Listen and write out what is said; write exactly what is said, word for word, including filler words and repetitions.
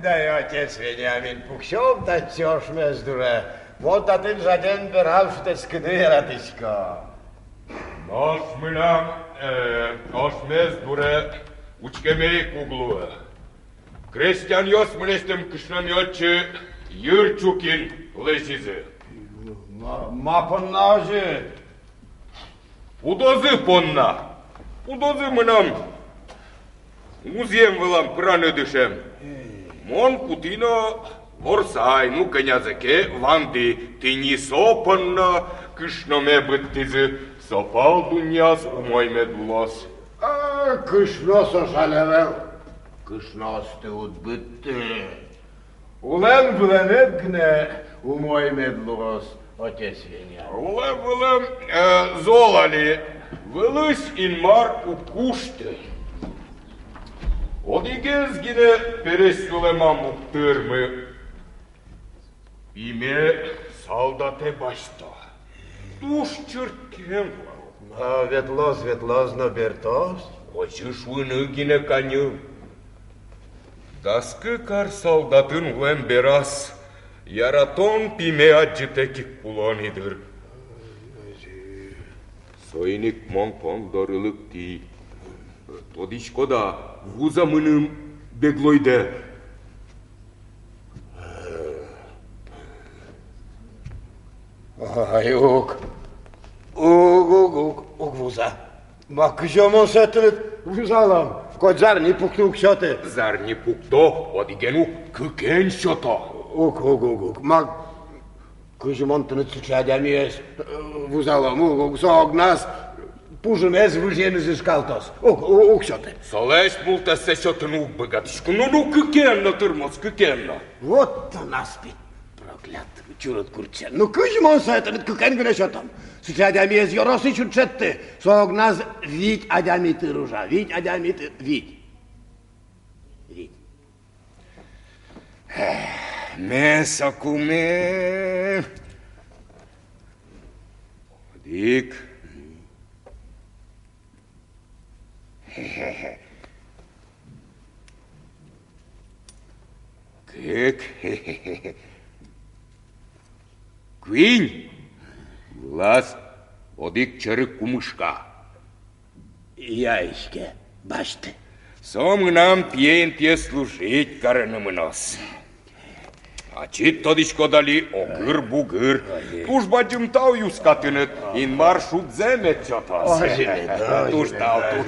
Да и отец Вениамин, пуксём татчы ошмес дуре. Мон татын жадем берам шутэтскыны яратӥсько. Нош мынам, э, ошмес дуре учкеме ик уг луы. Крестьянъёс мынэсьтым кышноме отчы йыр чукин лэзизы. Ма, ма понна озьы? Пудозы понна. Пудозы мынам музъем вылам пыраны дышем. Мон кутӥ но ворсай, ну, кӧнязэ ке вандӥ, тӥни со понна кышноме быдтӥзы, со пал дуннеяз умой мед луоз. А, кышно со жаль ӧвӧл. Кышноосты уд быдты. Улэм-вылэмед гинэ умой мед луоз, отец Вениамин. Улэм-вылэм, э, зол али, вылысь Инмар уг кушты. Одӥгез гинэ пересь сюлэмам уг тырмы. Пиме солдатэ басьто. Туж чырткем вал. А, ветлоз, ветлоз но бертоз. Озьы шуыны гинэ каньыл. Дас кык ар солдатын улэм бераз яратон пиме адӟытэк ик куло ни дыр. Соин ик мон тон доры лыктӥ. Тодӥськод-а, вуза мыным беглойдэ. Ай, уг. Уг, уг, уг, уг вуза. Ма, кызьы мон сое тыныд вузалом? Коть зарни пукты, уг сёты. Зарни пукто, одӥген уг, кыкен сёто. Уг, уг, уг, уг. Ма, кызьы мон тыныд сыӵе адямиез, э, вузалом? Уг, уг, со огназ пужымез выжыеныз ишкалтоз. Уг, у-, уг сёты. Солэсь мултэссэ сётыны уг быгатӥськы. Ну, ну, кыкен но тырмоз, кыкен но. Вот он, аспид проклятый, чурыт куртчем. Ну, кызьы мон сое тыныд кыкен гинэ сётом? Сыӵе адямиез ёросысь уд шедьты. Со огназ вить адями тыр ужа, вить адями тыр, вить. Вить. Ме сокуме. Одӥг. Кык. Куинь. Вылаз одӥг чорыг кумышка. Я, иське, басьты. Со мынам пие интые служить карыны мыноз. Ачид, тодӥськод али, огыр-бугыр. Ой. Туж бадӟым тау юска тыныд, Инмар шудзэ мед сётоз. Ой, туж тау, туж.